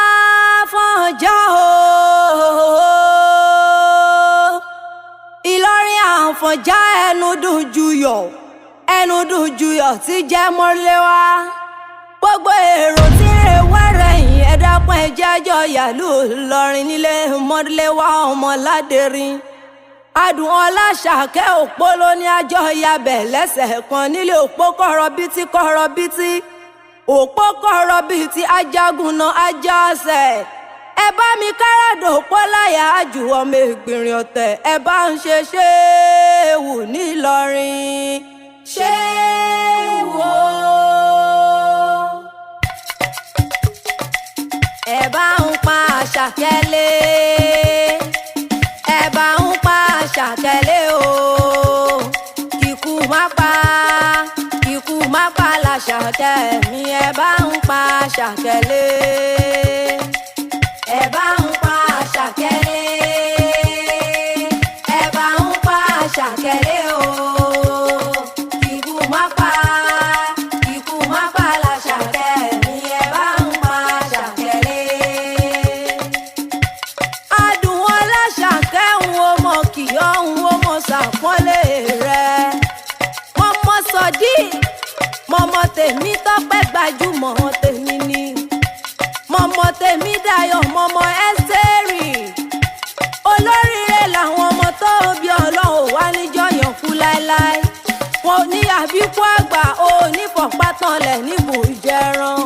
Àfọ̀njá o, Ìlọrin Àfọ̀njá ẹnu dùn juyọ̀, ẹnu dùn juyọ̀ tí jẹ́ mọ́lẹ́wá. Gbogbo èrò tí ń re wẹ́rẹ̀ yìí, ẹ dákun, ẹ jẹ́ àjọ yàlú Ìlọrin nílé mọ́lẹ́wá ọmọládẹ́rìn. Adùn ọlá ṣàkẹ́ òpó ló ní àjọ yabẹ̀ lẹ́sẹ̀ kan nílé òpó kọ̀rọ̀ bítí kọ̀rọ̀ bítí òpó kọ̀rọ̀ bíi ti ajagunna ajáṣẹ̀. Ẹ bá mi káràdò òpó láyà ájù ọmọ ìgbìnrin ọ̀tẹ̀, ẹ bá ń ṣe ṣéèwù nílọrin ṣéèwù o. Ẹ bá ń pa àṣàkẹ́lé, ẹ bá ń pa àṣàkẹ́lé o, kíkú má pa, kíkú má pa làṣàkẹ́ mi, ẹ bá ń pa àṣàkẹ́lé. Ẹ bá ń pa àṣàkẹ́lé, ẹ bá ń pa àṣàkẹ́lé o, kíkú má pa, kíkú má pa làṣàkẹ́ mi, ẹ bá ń pa àṣàkẹ́lé. Adùn ọlá ṣàkẹ́ ń wo mọ kì ọ́ ń wo mọ ṣàpọ́nlé rẹ̀. Mọ́mọ́ sọdí, mọ́mọ́ tèmi tọ́pẹ́ gbajúmọ̀ tèmi ni. Mọ́mọ́ tèmi dayọ̀, mọ́mọ́ ẹ́sẹ̀rì. Olóríire làwọn ọmọ tó bí, ọlọ́run wá níjọ́ yàn kú láéláé. Wọn ò ní àbíkú àgbà ò ní fọ̀pátánlẹ̀ níbù ìjẹran.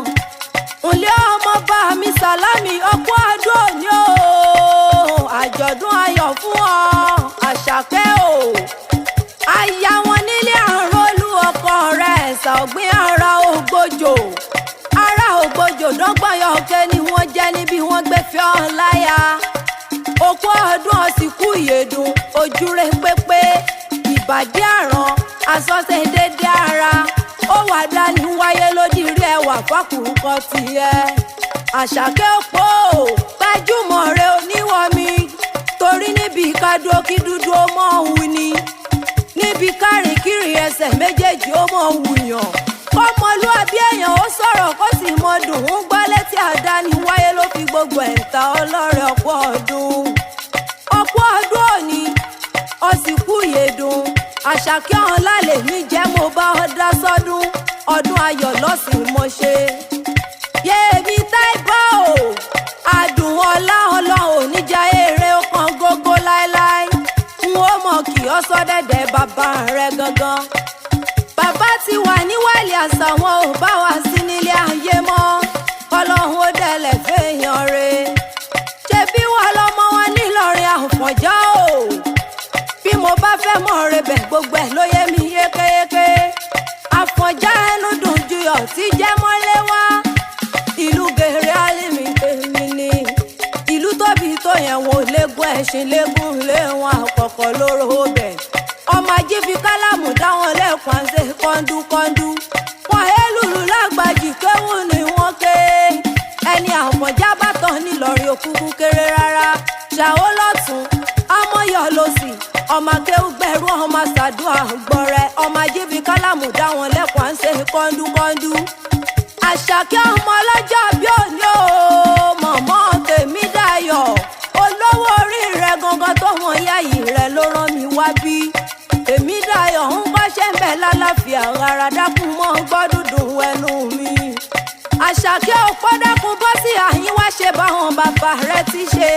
Ǹlẹ́ ọmọ bá mi sàlámì ọkọ àdó òní o, àjọ̀dún ayọ̀ fún ọ, àṣàkẹ́ o. Aya wọn nílé àrólú ọkọ rẹ̀ ẹ̀sà ọ̀gbìn ara ògbójò. Ara ògbójò dọ́gbọ̀nyọ̀kẹ́ ni wọ́n jẹ́ níbi wọ́n gbé fi ọ́ láyà. Òkú ọdún ọ̀sìnkú ìyèdùn ojúre pépé ìbàdí àràn àsọsẹ dédé ara ó wà dání wáyé lódìrí ẹwà fọkùnkọ tiẹ̀. Àṣàkẹ́ òpó gbajúmọ̀ rẹ oníwọ̀mi torí níbi kádúró kí dúdú ó mọ̀ òun ni, níbi kárìnkiri ẹsẹ̀ méjèèjì ó mọ̀ wùyàn, kọ́mọlúàbí èèyàn ó sọ̀rọ̀ kó sì mọ dùn ún gbọ́ létí àdáni wáyé ló fi gbogbo ẹ̀ta ọlọ́rẹ̀. Ọ̀pọ̀ ọdún, ọ̀pọ̀ ọdún òní ọ̀sìnkú ìyèdùn. Àṣàkẹ́ ọ̀la lèmi jẹ́, mo bá ọ dá sọ́dún, ọdún ayọ̀ lọ́sìn mo ṣe. Yéèmí táìbọ̀ o, adùn ọlá ọlọ́run oníjà eré ọkàn gógó láéláé, n ó mọ̀ kí ọ sọ́dẹ̀dẹ̀ bàbá rẹ gangan. Bàbá ti wà níwàlẹ̀ àṣà, wọn ò bá wa sí nílé ayé mọ́, kọlọ́hún ó dẹ̀lẹ̀ fẹ́yàn re. Ṣebí wà lọ́mọ wọn nílọrin Àfọ̀njá o, bí mo bá fẹ́ mọ̀ rebẹ̀ gbogbo ẹ̀ ló yé mi yékéyéké. Àfọ̀njá ẹnu dùn juyọ̀ tí jẹ́ mọ́lé wá. Ìlú gèrè alimi tèmi ni, ìlú tóbi tó yẹn wò légún ẹṣin légún lé wọn àkọ́kọ́ lóró bẹ̀. Ọmọ ajé fi kálámù dáwọn lẹ́kọ̀ọ́ àṣẹ kọ́ńdúkọ́ńdú. Wọn hélùlù lágbàjì kéwù ni wọ́n ké. Ẹni Àfọ̀njá bá tán nílọrin òkúkú kéré rárá. Ṣàwó lọ́tún, amọ̀yọ̀ lọ́sì, ọmọ akéwù gbẹ̀rú, ọmọ ṣàdúrà gbọ̀rẹ̀, ọmọ ajé fi kálámù dáwọn lẹ́kọ̀ọ́ àṣẹ kọ́ńdúkọ́ńdú. Àṣàkẹ́ ọmọ ọlọ́jọ́ bí òní o, mọ̀mọ́ tèmi dayọ̀, olówó orí rẹ̀ gangan tó wọn yáyì rẹ̀ ló rán mi wá bí. Tèmi dayọ̀ ń kọ́ṣẹ́ ń bẹ̀ lálàáfíà rárá, dákun mọ́ gbọ́ dúdùn ẹnu mi. Àṣàkẹ́ òpó dákun bọ́ sí àyín wá ṣe báwọn bàbá rẹ̀ ti ṣe.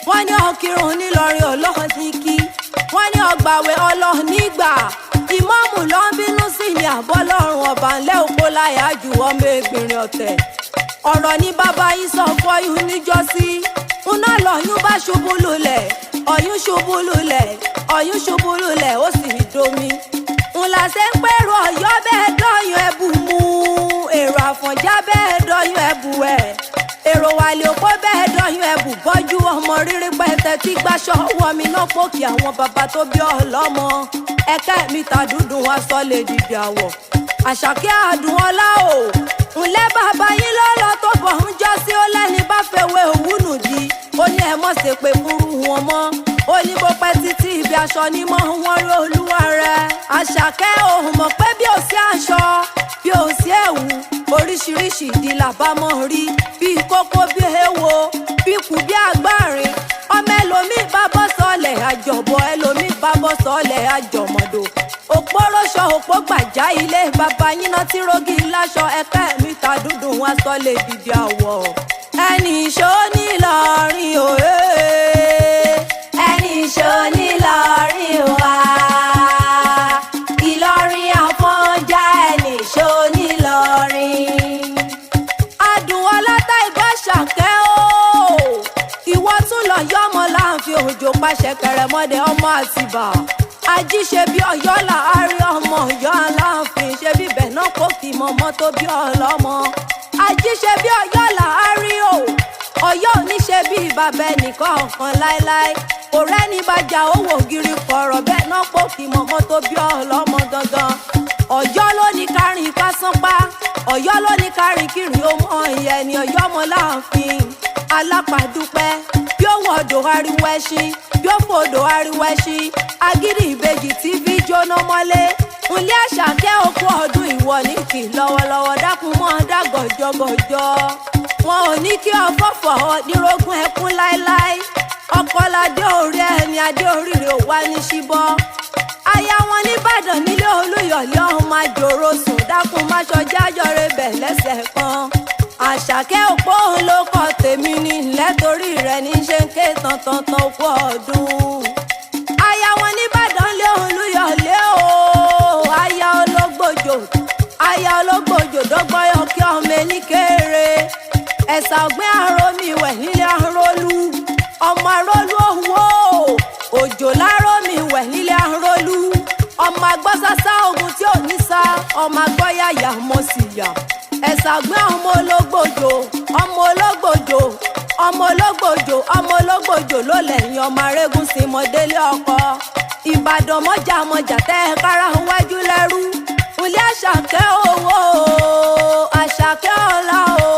Wọ́n ní ọkìrùn nílọrin ọlọ́run ní kí. Wọ́n ní ọgbàwẹ̀ ọlọ́run nígbà. Ìmọ̀ọ́mù ló ń bínú sí ní àbọ́lọ́run ọba ńlẹ́ òpó láyà ju ọmọ ẹgbìnrin ọ̀tẹ̀. Ọ̀rọ̀ ní bàbá yín sọ fọyún níjọ́sí. Ńná lọ́yún bá ṣubú lulẹ̀, ọ̀yún ṣubú lulẹ̀, ọ̀yún ṣubú lulẹ̀, ó sì domi. Ńlá ṣe ń pèrò ọ̀yọ́ bẹ́ẹ̀ dọ́yún ẹ̀bù mú. Èrò Àfọ̀njá bẹ́ẹ̀ dọ́yún ẹ̀bù ẹ̀. Èrò wàlẹ̀ òpó bẹ́ẹ̀ dọ́yún ẹ̀bù bọ́jú ọmọ rírí pẹ́tẹ́ tí gbàṣọ wọ mi náà pòkì àwọn bàbá tó bí ọlọ́mọ. Ẹ̀kẹ́ mi ta dúdú wá sọ lè dìde àwọ̀. Àṣàkẹ́ àdùn ọlá o. Ǹlẹ́ bàbá yín lọ́lọ́ tó bọ̀ ń jọ́ sí, ó lẹ́ni bá fẹ́wé òwúnù di. Ó ní ẹ mọ̀ ṣe pé kúrú wọn mọ́. Ó ní bó pẹ́ títí ibi aṣọ ni mọ́ wọn rí olúwa rẹ̀. Àṣàkẹ́ ò mọ̀ pé bí ò sí aṣọ, bí ò sí ẹ̀wù, orí Oríṣiríṣi ìdí làbámọ̀ rí, bíi kókó, bíi èèwọ̀, bíi kù, bíi àgbárin. Ọmọ ẹlòmíì bá bọ́ sọ́ọ̀lẹ̀ àjọ̀bọ̀, ẹlòmíì bá bọ́ sọ́ọ̀lẹ̀ àjọ̀mọ̀dò. Òpóróṣọ òpó gbàjá ilé bàbá yín náà tí rógì láṣọ ẹ̀kẹ́ mi ta dúdú wọn sọ lè dìde àwọ̀. Ẹnì ìṣó nílọrin òye. Ẹni ìṣó nílọrin wá. Ìlọrin Àfọ̀njá, ẹni ìṣó nílọrin. Adùn ọlátà ìbáṣàkẹ́ o. Ìwọ tún lọ yọmọ láǹfin òjò pàṣẹ kẹrẹmọdé ọmọ Àtìbà. Ají ṣe bí Ọ̀yọ́ láàárín ọmọ Ọ̀yọ́ aláàfin, ṣe bíbẹ̀ náà kò kì mọmọ tó bí ọlọ́mọ. Ají ṣe bí Ọ̀yọ́ láàárín o. Ọ̀yọ́ ò ní ṣe bí bàbá ẹnìkan kan láéláé. Ọ̀rẹ́ ní bàjá owó ògiri kọ̀rọ̀ bẹ́ẹ̀ náà kò kì mọmọ tó bí ọlọ́mọ gangan. Ọ̀yọ́ ló ní kárìn kásánpá. Ọ̀yọ́ ló ní kárìn kiri ó mọ ìyẹn ni Ọ̀yọ́ mọ láàfin. Alápàdúpẹ́ bí ó wọ̀dọ̀ ariwo ẹṣin, bí ó fòdò ariwo ẹṣin, agídí ìbejì tí fi jóná mọ́lé. Nlé Àṣàkẹ́ òkú ọdún, ìwọ ní kì lọ́wọ́lọ́wọ́ dákun mọ́ dá gọ̀jọ́gọ̀jọ́. Wọn ò ní kí ọ fọ́fọ́ nírogún ẹkún láéláé. Ọkọládé orí ẹni adé oríire ò wá ní síbọ́. Aya wọn nìbàdàn nílé Olúyọ̀lé ọ̀hún àjòrò sùn dákun máṣọ jájọre bẹ̀ lẹ́sẹ̀ kan. Àṣàkẹ́ òpó òun ló kọ tèmi ní lẹ́tọ́rí rẹ̀ ní ṣe ń ké tantantan òkú ọdún. Aya wọn nìbàdàn lé Olúyọ̀lé o. Aya ológbòjò, aya ológbòjò dọ́gbọ́yọ̀ kí ọmọ ẹni kéré. Ẹ̀sà ọ̀gbìn àròmí wẹ̀ nílé arólú. Ọmọ arólú owó òjò láròmí wẹ̀ nílé arólú. Ọmọ agbọ́sásá ogun tí ò ní sá, ọmọ agbọ́yàyà mọ̀ sí yà. Ẹ̀sà ọ̀gbìn ọmọ ológbòjò, ọmọ ológbòjò, ọmọ ológbòjò, ọmọ ológbòjò ló lẹ́yìn ọmọ arégún sí mọ́délé ọkọ. Ìbàdàn mọ́jà mọ́jà tẹ́ ẹ kára wájú lẹ́rú. Ilé Àṣàkẹ́ owó, Àṣàkẹ́ ọlá o,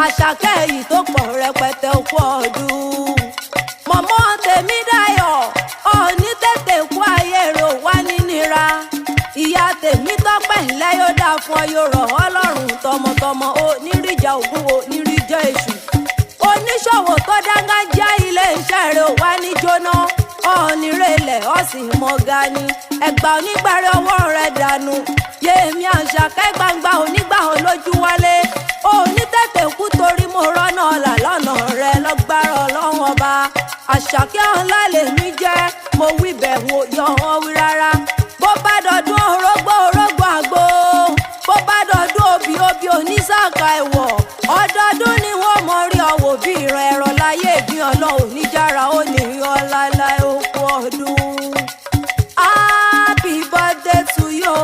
Àṣàkẹ́ èyí tó pọ̀ rẹpẹtẹ òkú ọdún. Mọ̀mọ́ tèmi dayọ̀, ọ̀ọ́ni tètè kú, ayé rò wá nínira. Ìyá tèmi tọ́pẹ́ ńlẹ́ yóò dà fún ọ, yóò rọ̀ ọ́ lọ́rùn tọmọtọmọ, oníríjà ògún, oníríjà èṣù. Oníṣòwò tó dángájá ilé iṣẹ́ rẹ̀ wá ní jóná. Ọ̀ọ́nìrèlẹ̀ ọ̀sìn mọ̀gá ni ẹgbà onígbàrẹ̀ ọwọ́ rẹ̀ dànù. Yéèmí Àṣàkẹ́ gbangba onígbà olójú wálé. Òní tètè kú torí mo rọ́nà ọ̀la lọ́nà rẹ̀ lọ́gbàrọ̀ ọlọ́run ọba. Àṣàkẹ́ ọ̀la lèmi jẹ́, mo wí bẹ̀ wò yọ wọn wí rárá. Bó bá dọdún orógbó, orógbó àgbo. Bó bá dọdún obì, obì onísàkà ẹ̀wọ̀. Ọdọọdún ni wọ́n mọ rí ọwọ́ bí ìran ẹ̀rọ láyé ìgbín ọlọ́run níjàrá ó ní yọ láéláé òkú ọdún. Happy birthday to you.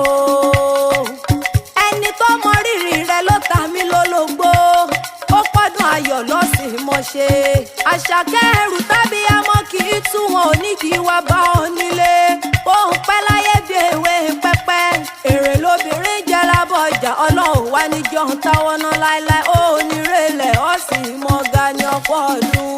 Ẹni tó mọ rírì rẹ ló ta mí lólobó. Ó pọ́dún ayọ̀ lọ́sìn mọ̀ ṣe. Àṣàkẹ́ ẹrù tábí amọ́ kì í tú wọn ò ní kí wá bá ọ nílé. Òun pẹ́ láyé bí ewé pẹ́pẹ́. Èrè lobìnrin jẹ́ lábọ̀ ọjà, ọlọ́run wá níjọ́ ń táwọn náà láéláé. Ó nírèlẹ̀ ọ̀sìn mọ̀gá ní ọkọ̀ ọdún.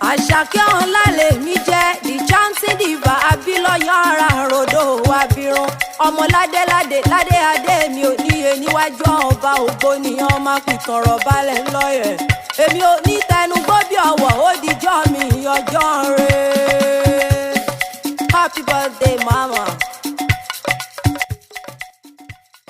Àṣàkẹ́ ọ̀la lèmi jẹ́, the chanting diva abilọ́yọ̀ ara ròdò abirùn. Ọmọ ládé ládé ládé adé mi ò níye níwájú ọba ògo nìyẹn máa pìtàn balẹ̀ lọ́yẹ̀. Èmi ò ní tẹnu gbó bí ọwọ́, ó dijọ́ mi ọjọ́ rẹ̀. Happy birthday, mama.